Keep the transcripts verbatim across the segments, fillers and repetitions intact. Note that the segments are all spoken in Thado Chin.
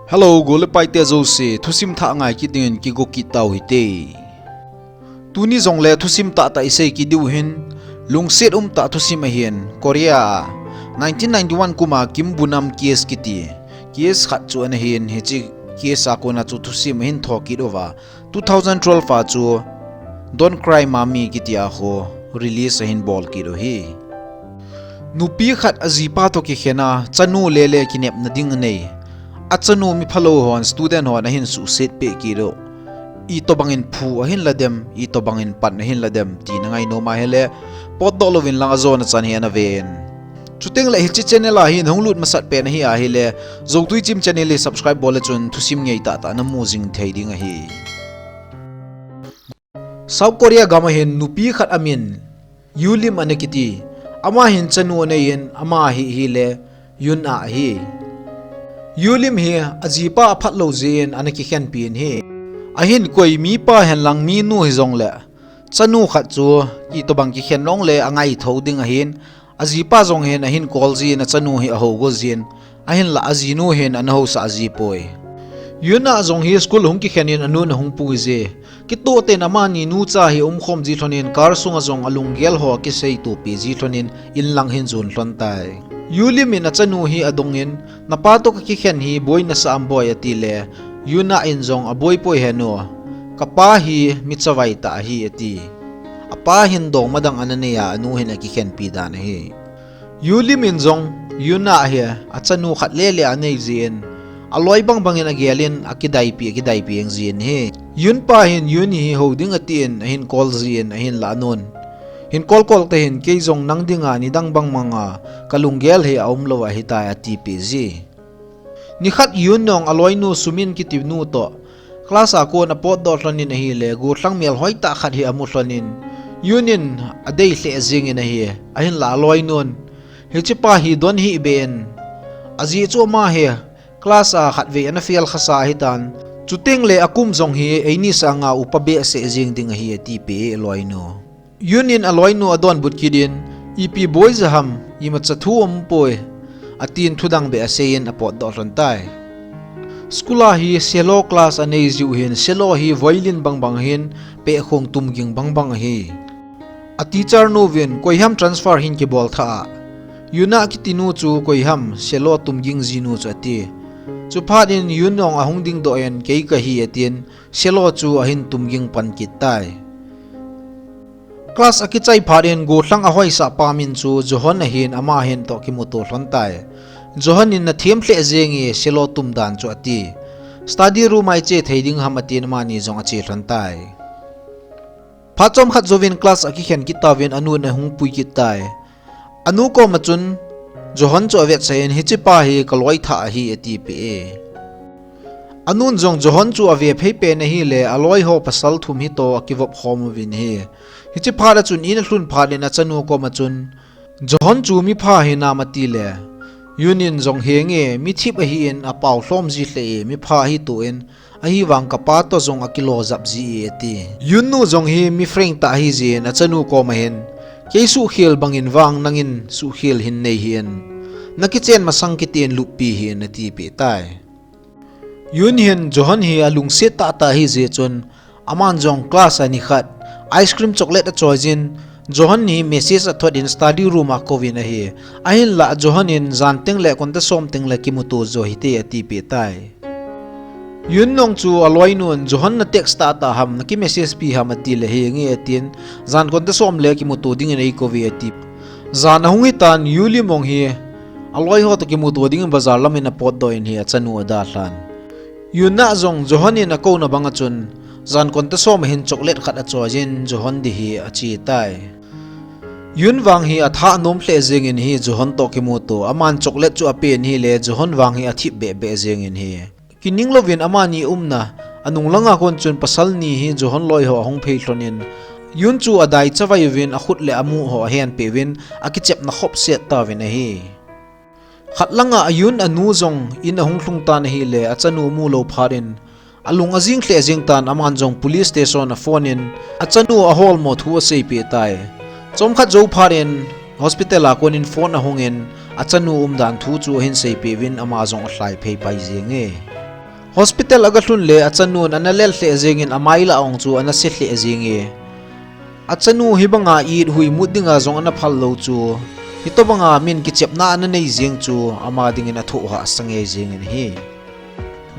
Hello, gol le paite jouse, thusim thah ngai kit dingin kigo kit tau hite. Tuni jongle thusim tahtah isei kit diu hin, lungset umtah thusim ahin, Korea a nineteen ninety-one kum a Kim Bunam case kiti case khat chu ana hin, hiche case a kona chu thusim ahin thokit uva, two thousand twelve a chu Don't Cry Mommy kiti a khu release ahin bol kit u hi. Nupi khat ajipa toh kikhen a, chanu lele kinepna ding anei. Achanu miphalou hon, student hon ahin suhset peh kit u. Itobangin phu ahin la dem, itobangin pan ahin la dem, tina ngainom ahile, potdoh louvin lang ajona chan hi ana ven. Chutengle hiche channel a hin hung lut masat pen ahi ahile, Joutui Chim channel hi subscribe bol le chun thusim ngei tahtah namu jing thei ding ahi. South Korea gam a hin nupi khat amin Yulim ana kiti. Ama hin chanu anei in, ama hi hile Yun Ah ahi. Yulim hi ajipa aphatlou jeh in ana kikhenpi in ahi. Ahin koi mipa henlang minu hijongle, chanu khat chu itobang kikhen nongle angaitho ding ahin, ajipa jong hin ahin kol jin, achanu hi ahou go jin, ahinla ajinu hin ana housah ji poi. Yun Ah jong hi school hung kikhen in anun ahung pui je. Kitoh tah in amani nucha hi umkhom ji lhonin, car sunga jong alunggel ho akiseitopi ji lhonin, in lang hin jon lhon tai. Yulim in achanu hi adongin, napa toh kakikhen hi boi nasah am boi atile, Yun Ah in jong aboi poi henu, kapa hi mi chavai tah ahi ati. Apa hin dongma dang ana nei a, anu hin akikhenpi dan ahi. Yulim in jong Yun Ah hi achanu khat lele anei jin, aloi bangbang in agel in akidaipi, akidaipi jeng jin ahi. Yun pa hin Yun hi hou ding atin ahin kol jin, ahinla anun hin kolkol tah in, kei jong nang dinga nidang bangbanga kalunggel hi aumlou ahitai atipeh ji. Nikhat Yun in aloinu Sumin kiti nu toh class a kon apotdoh lhonin ahile, gollhang melhoi tah khat hi amu lhonin, Yun in adei lheh jengin ahi, ahinla aloinun, hichepa hi don hih beh in, ajeh chu ama hi class a khatvei ana fail khasa ahitan, chutengle akum jong hi eini sanga upa behseh jeng ding ahi atipeh e aloinu. Yun in aloinu adonbut kit in, ipi boi ja ham, imacha thu aumpoi, atin thudang beh aseiyin apotdoh lhon tai. School a hi cello class anei jiu hin, cello hi violin bangbang hin, pehkhong tumging bangbang ahi. A teacher nu vin, koiham transfer hin kibol tha a, Yun Ah kiti nu chu koiham cello tumging jinu chu ati. Chuphat in Yun jong ahung dingdoh in, kei kahi atin, cello chu ahin tumging pan kit tai. Class akichai phat in gollhang ahoisah pa min chu Johon ahin, ama hin toh kimuto lhon tai. Johon in nathem lheh jenge cello tum dan chu ati. Study room a iche thei ding ham atin amani jong ache lhon tai. Phat chomkhat jouvin class akikhen kit tauvin anun ahung pui kit tai. Anu koma chun Johon chu avetsah in, hichepa hi kaloi thah ahi atipeh e. Anun jong Johon chu ave phei pen ahile, aloiho pasal thum hitoh akivop khom uvin ahi. Hiche phat a chun in alhun phat in achanu koma chun, Johon chu mipha hinam atile, Yun in jong henge, mithip ahin apao lhom ji lheh e, mipha ahitoh in, ahivang kapa toh jong akilo jap ji e ati. Yun nu jong hi mi frank tah ahijin achanu koma hin, kei suhkhel bangin vang nangin suhkhel hin nei hih in, nakichen masang kiti in luppi hih in atipeh tai. Yun hin Johon hi alungset tahtah ahijeh chun, aman jong class a nikhat ice cream chocolate achoijin, Johon hi message athot in study room a akouvin ahi. Ahinla Johon in jan tengle konta som tengle kimuto jo hite atipeh tai. Yun jong chu aloinun, Johon na text tahtah ham, naki message pi ham atile, henge atin, jan konta som le kimuto dingin eikouve ati. Jan ahung hitan, Yulim jong hi aloiho toh kimuto dingin bazar lamin apotdoh in ahi, achanu adalhan. Yun ah jong Johon in akouna banga chun, jan konta som ahin chocolate khat achoijin, Johon ding hi ache tai. Yun vang hi athah nom lheh jengin ahi, Johon toh kimuto, aman chocolate chu apen ahile, Johon vang hi athip behbeh jengin ahi. Kining louvin amani umna anung langa kon chun pasal ni hi Johon loiho ahung phei lhonin, Yun chu adai chavai uvin akhut le amu ho ahenpeh uvin akichepna khopset tauvin ahi. Khat langa Yun anu jong in ahung lhung tan ahile, achanu mulou phat in alung ajing lheh jeng tan, aman jong police station aphone in achanu aholmo thu aseipeh tai. Chomkhat jou phat in hospital a konin phone ahungin achanu umdan thu chu ahin seipeh uvin ama jong alhai phei pai jenge. Hospital aga lhun le achanun ana lel lheh jengin amai lah a ong chu ana se lheh jenge. Achanu hibanga it hui mut dinga jong ana phal lou chu, hitobanga min kichepna ana nei jeng chu ama dingin athoh hahsa ngei jengin ahi.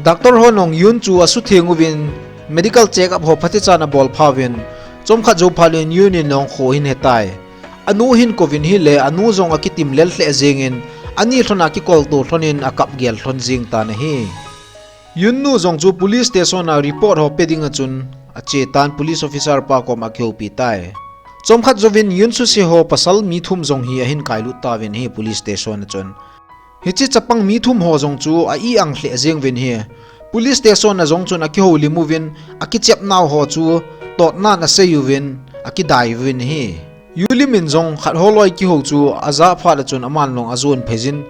Doctor hon jong Yun chu asutheng uvin, medical check up ho phatechan abol phauvin, chomkhat jou phat in Yun in jong kho ahin hetai. Anu ahin kouvin ahile, anu jong akitim lel lheh jengin, ani lhona kikolto lhonin akap gel lhon jeng tan ahi. Yun nu jong chu police station a report ho pe dinga chun ache tan, police officer pa koma akihoupi tai. Chomkhat jouvin Yun suse ho pasal mi thum jong hi ahin kailut tauvin ahi police station a chun. Hiche chapang mi thum ho jong chu a-i ang lheh jeng uvin ahi. Police station a jong chun akihoulim uvin, akichep nau ho chu totnan asei uvin, akidai uvin ahi. Yulim in jong khat holoi kihou chu ajah phat a chun aman jong ajon phei jin,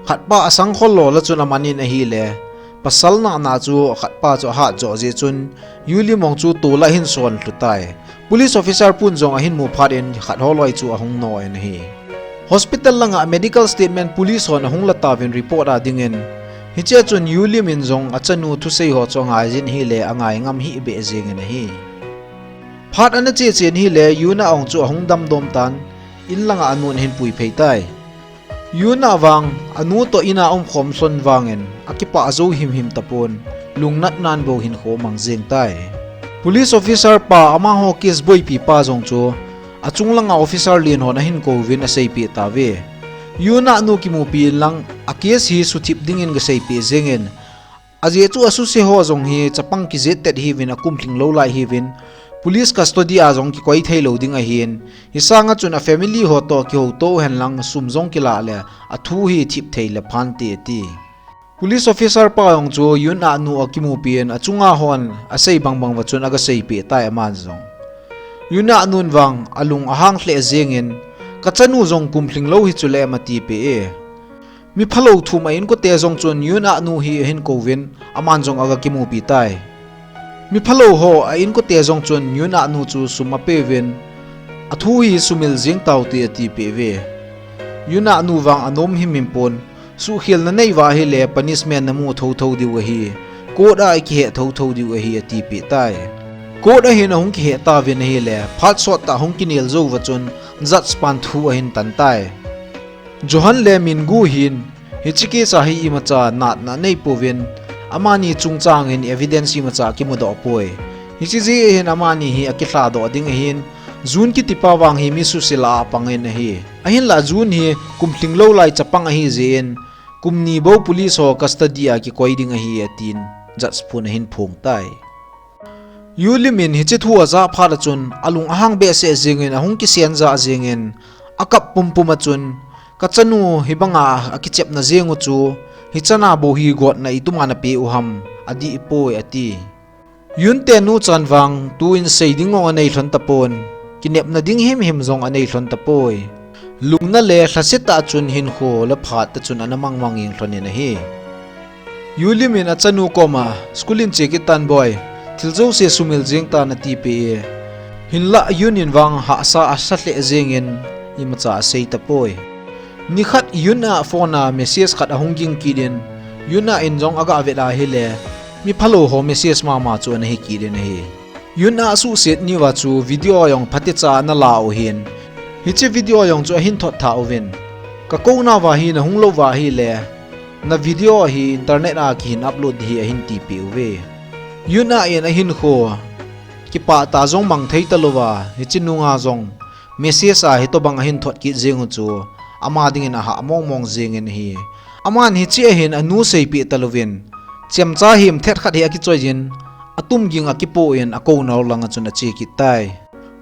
khat pa asang khol lou a chun aman in ahile, pasal nahna chu khat pa chu ahat joh jeh chun, Yulim jong chu tol a ahin son lhu tai. Police officer pun jong ahin mu phat in khat holoi chu ahung no in ahi. Hospital langa medical statement police hon ahung la tauvin report a dingin, hiche a chun Yulim in jong achanu thusei ho chu angai jin ahile angai ngam hih beh jengin ahi. Phat ana che chen ahile, Yuna jong chu ahung damdom tan, in langa anu ahin pui phei tai. Yuna vang, anu toh ina umkhom lhon vangin, akipah jou himhim tapon, lungnatnan bou hinkho mang jeng tai. Police officer pa amaho case boipi pa jong chu, achung langa officer len hon ahin kouvin aseipeh tauve. Yuna nu kimupi in lang, a case hi suthip dingin gaseipeh jengin, ajeh chu asuse ho jong hi chapang kijet tet hiuvin akum lhing lou lai hiuvin, police custody a jong kikoi thei lou ding ahin, hisanga chun a family ho toh kihouto hen lang sum jong kila le athu hi thip thei le phante ati. Police officer pa jong chu Yuna nu akimupi in achunga hon asei bangbang va chun agaseipeh tai aman jong. Yuna nun vang alung ahang lheh jengin, kachanu jong kum lhing lou hi chule em atipeh e. Mi phalou thum a inkote jong chun Yuna nu hi ahin kouvin, aman jong aga kimupi tai. Mi phalou ho a inkote jong chun Yuna nu chu sum apeuvin, athu hi sumil jeng taute atipeh uve. Yuna nu vang anom himhim pon, suhkhelna nei uva ahile punishment namu thotho diu ahi, court a ikihe thotho diu ahi atipeh tai. Court a hin ahung kihe tauvin ahile, phat sot tah hung kinel jou uva chun, judge pan thu ahin tan tai. Johan le Mingu hin, hiche case a hi imacha natna aneipouvin, amani chungchangin evidence imacha akimudoh poi. Hiche jeh hin amani hi akilhadoh ding ahin, Jun kitipa vang hi mi suse lah a apangin ahi. Ahinlah Jun hi kum lhing lou lai chapang ahi jeh in, kum ni bou police ho custody a kikoi ding ahi atin, judge pun ahin phong tai. Yulim in hiche thu ajah phat a chun, alung ahang behseh jengin, ahung kisen jah jengin, akap pumpum a chun, kachanu hibanga akichepna jeng u chu, hichan a bou hi gotna ituma napeh u ham, adih poi ati. Yun te nu chan vang, tuin sei ding jong anei lhon tapon, kinepna ding himhim jong anei lhon tapoi. Lungna le lhasetah chun hinkho le phat a chun ana mangmang jeng lhonin ahi. Yulim in achanu koma, school in che kit tan boi, thil jouse sumil jeng tan atipeh e. Hinlah Yun in vang hahsa asa lheh jengin imacha asei tapoi. Nikhat Yun a phone a message khat ahung ging kit in, Yun a in jong aga vet ahile, mi phalou ho message mama chu ana hi kit in ahi. Yun a suhset niuva chu video jong phatecha ana la u ahin, hiche video jong chu ahin thot tha uvin, kakou nauva hi nahung lou uva ahile, na video hi internet a kihin upload ding ahi ahin tipeh uve. Yun a in ahinkho kipah tah jong mang thei talouva, hiche nunga jong message a hitobang ahin thot kit jeng u chu, ama dingin ahah mongmong jengin ahi. Aman hiche a hin anu seipeh talouvin, chemcha him thet khat hi akichoiyin, atum ging akipoh in akou nau langa chun ache kit tai.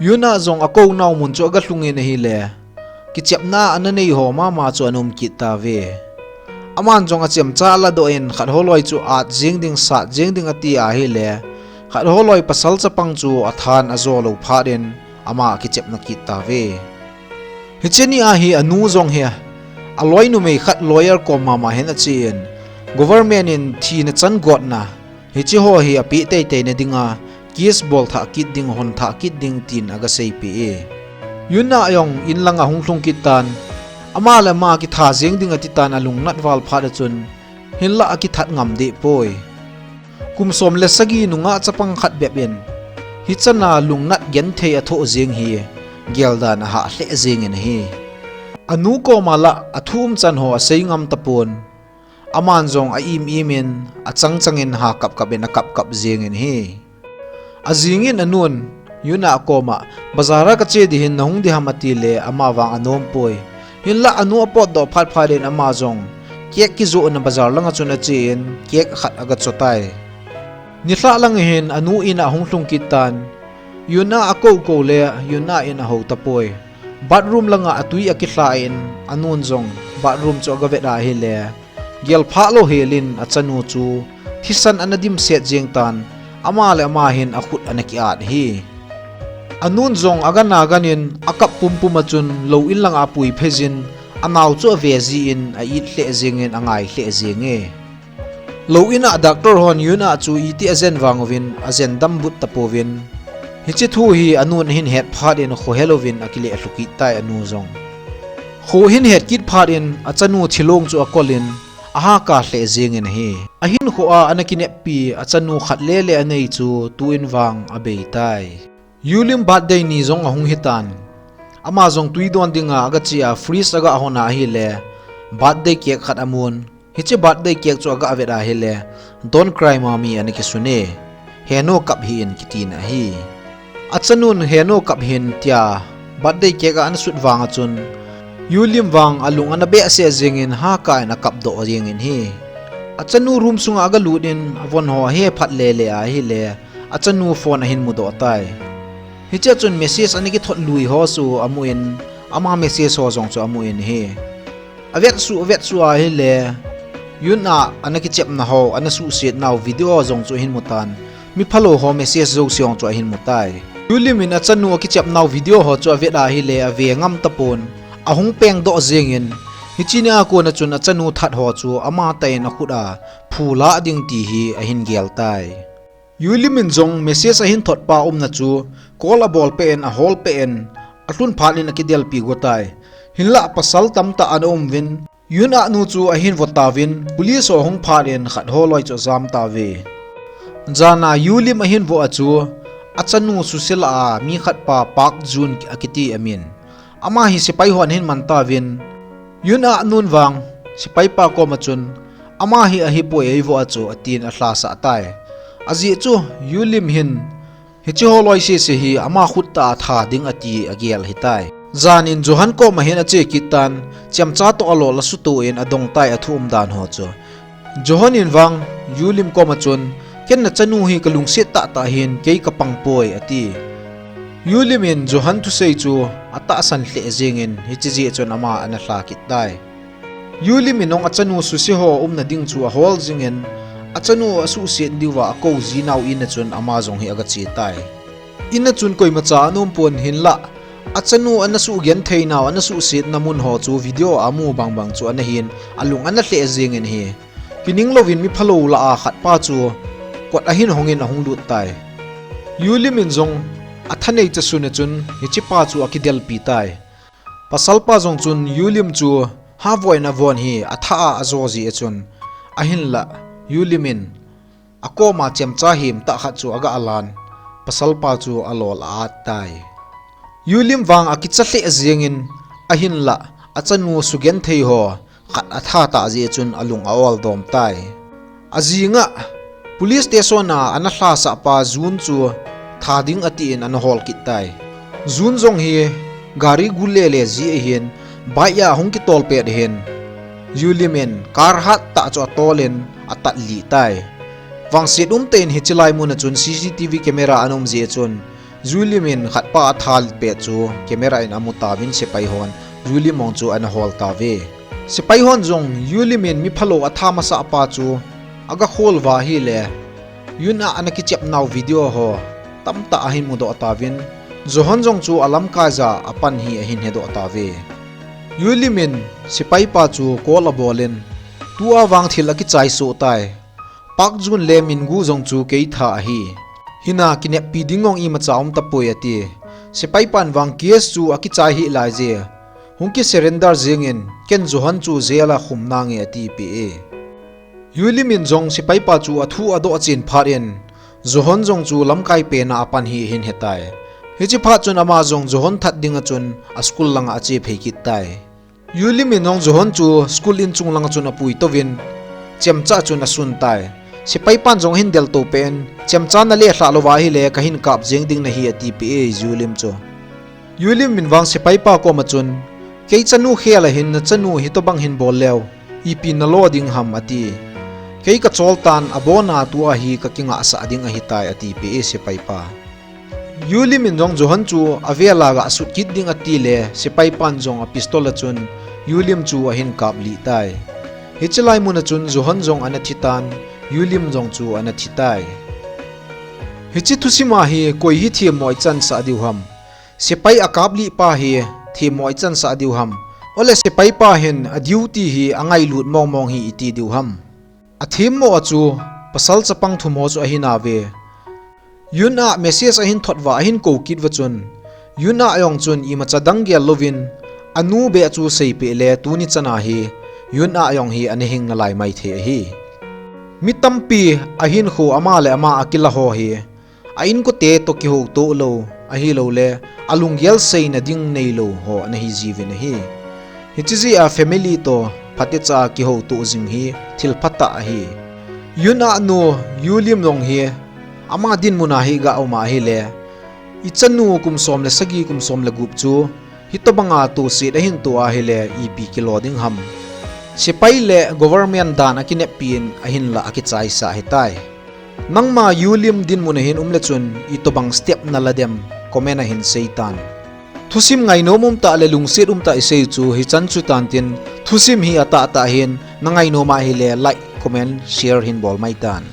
Yun a jong akou nau mun chu aga lhungin ahile, kichepna ana nei ho mama chu ana um kit tauve. Aman jong achemcha aladoh in khat holoi chu at jeng ding, sat jeng ding ati ahile, khat holoi pasal chapang chu athan ajo lou phat in ama akichepna kit tauve. Hiche ni a hi anu jong hi, aloi numei khat lawyer kom mama hin achen, government in thina chan gotna, hiche ho hi apeh teitei na dinga, case bol thah kit ding, hon thah kit ding tin aga seipeh e. Yun a jong in langa hung lhung kit tan, ama le ama kitha jeng ding ati tan alungnat val phat a chun, hinlah akithat ngam deh poi. Kum som le sagi nungah chapang khat bep in, hichan a lungnat genthei athoh jeng hi, geldan ahah lheh jengin ahi. Anu koma lah athu umchan ho asei ngam tapon. Aman jong a-im im in, achang chang in ha kap kap in akap kap jengin ahi. Ajing in anun, Yun Ah koma, bazar a kache ding ahin, nahung ding ham ati le, ama vang anom poi. Hinlah anu apotdoh phat phat in ama jong, cake kijoh na bazar langa chun ache in, cake khat aga cho tai. Nilhah lang hin anu in ahung lhung kit tan, Yun Ah akou kou le, Yun Ah in ahou tapoi. Bathroom langa atui akilha in, anun jong bathroom chu aga vet ahile, gelphah lou hel in achanu chu thisan ana dimset jeng tan, ama le ama hin akhut ana ki-at hi. Anun jong aga nagan in akap pumpum a chun lou in langa apui phei jin, anao chu ave ji in a-it lheh jeng in angai lheh jenge. Lou in a doctor hon Yun Ah chu iti ajen vang uvin ajen dambut tapouvin. Hiche thu hi anun ahin het phat in khohe louvin akile lhu kit tai anu jong. Kho ahin het kit phat in achanu thilong chu akol in, aha kap lheh jengin ahi. Ahinkho a ana kineppi achanu khat le le anei chu tu in vang abei tai. Yulim birthday ni jong ahung hitan. Ama jong tui don dinga aga che a fridge aga hon ahile, birthday cake khat amun. Hiche birthday cake chu aga vet ahile, Don't Cry Mommy ana kisun e. Heno kap hih in kitin ahi. Achanun heno kap hih in tia birthday cake a ana sut vang a chun, Yulim vang alung ana behseh jengin ha kap in akap doh jengin ahi. Achanu room sunga aga lut in avon ho ahe phat le le ahile, achanu phone ahin mudoh tai. Hiche a chun message ana kithot lui ho chu amun, ama message ho jong chu amun ahi. Avet suh, avet suh ahile, Yun Ah ana kichepna ho, ana suhset nau video jong chu ahin mutan. Miphalou ho message jouse jong chu ahin mutai. Yulim in achanu akichep nau video ho chu avet ahile, ave ngam tapon. Ahung peng doh jengin, hiche nia kona chun achanu that ho chu amatah in akhut a phu lah ding ti hi ahin gel tai. Yulim in jong message ahin thot pa umna chu call abol peh in, ahol peh in, alhun phat in akidelpi go tai. Hinlah pasal tamtah ana um uvin, Yun Ah nu chu ahin vo tauvin, police ho ahung phat in khat holoi chu ajam tauve. Jan a Yulim ahin vo a chu, achanu suse lah a mi khat pa Park Jun akiti amin. Ama hi sepai hon ahin man tauvin, Yun Ah nun vang, sepai pa koma chun, ama hi ahipoi eivo a chu, atin alhasah tai. Ajeh chu, Yulim hin, hiche holoi sese hi ama khut tah a that ding ati agel ahitai. Jan in Johan koma hin ache kit tan, chemcha toh alol asuto in adong tai athu umdan ho chu. Johan in vang, Yulim koma chun, ken nachanu hi kalungset tahtah hin kei kapang poi, ati. Yulim in Johan thusei chu atahsan lheh jengin hiche jeh chun ama ana lha kit tai. Yulim in jong achanu suse ho umna ding chu ahol jingin, achanu asuhset diuva akou ji nau in a chun ama jong hi aga che tai. In a chun koimacha ana um pon hinlah, achanu ana suhgenthei nau, ana suhsetna mun ho chu video a amu bang bang chu ana hin, alung ana lheh jengin ahi. Kining louvin miphalou lah a khat pa chu kot ahin hongin ahung lut tai. Yulim in jong athanei chasun a chun hiche pa chu akidelpi tai. Pasal pa jong chun Yulim chu havoin avon hi atha a ajo jeh a chun, ahinlah Yulim in akoma chemcha himtah khat chu aga alan, pasal pa chu alol a-at tai. Yulim vang akicha lheh jengin, ahinlah achanu sugenthei ho khat atha tah jeh chun alung a-ol dom tai. Ajing a police station a ana lhasah pa Jun chu that ding atin ana hol kit tai. Jun jong hi gari gu le le ji ahin, bike a hung kitol pet ahin, Yulim in car hat tah chu atol in atat lih tai. Vangset umtah in hiche lai mun a chun C C T V camera ana um jeh a chun, Yulim in khat pa athat pet chu camera in amu tauvin sepai hon Yulim mong chu ana hol tauve. Sepai hon jong Yulim in miphalou atha masah pa chu aga khol uva ahile, Yun Ah ana kichep nau video ho tamtah ahin mudoh tauvin, Johan jong chu alamkai ja apan hi ahin hedoh tauve. Yulim in sepai pa chu call abol in, tua vang thil akichai soh tai. Park Jun le Min Gu jong chu kei tha ahi. Hinna kineppi ding jong imacha um tapoi ati. Sepai pan vang case chu akichai hih lai je. Hung ki surrender jengin, ken Johan chu jail a khum nange atipeh e. Yulim in jong sepaipa chu athu adoh chen phat in, Johon jong chu lamkai pena apan hi ahin hetai. Hiche phat chun ama jong Johon that dinga chun a school langa ache phei kit tai. Yulim in jong Johon chu school in chung langa chun apui touvin, chemcha chun asun tai. Sepaipan jong ahin del to pen, chemcha naleh lhah louva ahile kahin kap jeng ding nahi atipeh e Yulim chu. Yulim in vang sepaipa koma chun, kei chanu khel ahin nachanu hitobang hin bol leu, ipi nalo ding ham ati. Kei kachol tan abona tua hi kakingahsah ding ahitai atipeh e sepaipa. Yulim in jong Johon chu avela gasut kit ding atile, sepaipan jong a pistol a chun Yulim chu ahin kaplih tai. Hiche lai muna chun Johon jong ana thi tan, Yulim jong chu ana thi tai. Hiche thusima hi koi hi themmo ichansah diu ham? Sepai akaplih pa hi themmo ichansah diu ham? Ole sepaipa hin a duty hi angailut mongmong hi iti diu ham? Athemmo a chu pasal chapang thum ho chu ahinauve. Yun Ah message ahin thot uva ahin kou kit uva chun, Yun Ah jong chun imacha dang gel louvin, anu beh chu seipeh le tuni chana hi Yun Ah jong hi ana hing nalai maithei ahi. Mi tampi ahinkho ama le ama akilah ho hi, a inkote toh kihoutoh lou, ahiloule alunggel seina ding neilou ho ana hijiuvin ahi. Hiche jeh a family toh phatecha kihoutoh jing hi thil phatah ahi. Yun Ah nu Yulim jong hi ama dinmuna hi ga uma ahile, ichanu kum som le sagi kum som le gup chu hitobanga toset ahin toh ahile ipi kilo ding ham? Sepai le government dan akineppi in ahinlah akichaisah ahitai. Nangma Yulim dinmuna hin umle chun itobang step nala dem, comment a hin seitan. Thusim ngainom umtah le lungset umtah isei chu hichan chu tantin, thusim hi atahtah hin nangainom ahile like, comment, share hin bol maitan.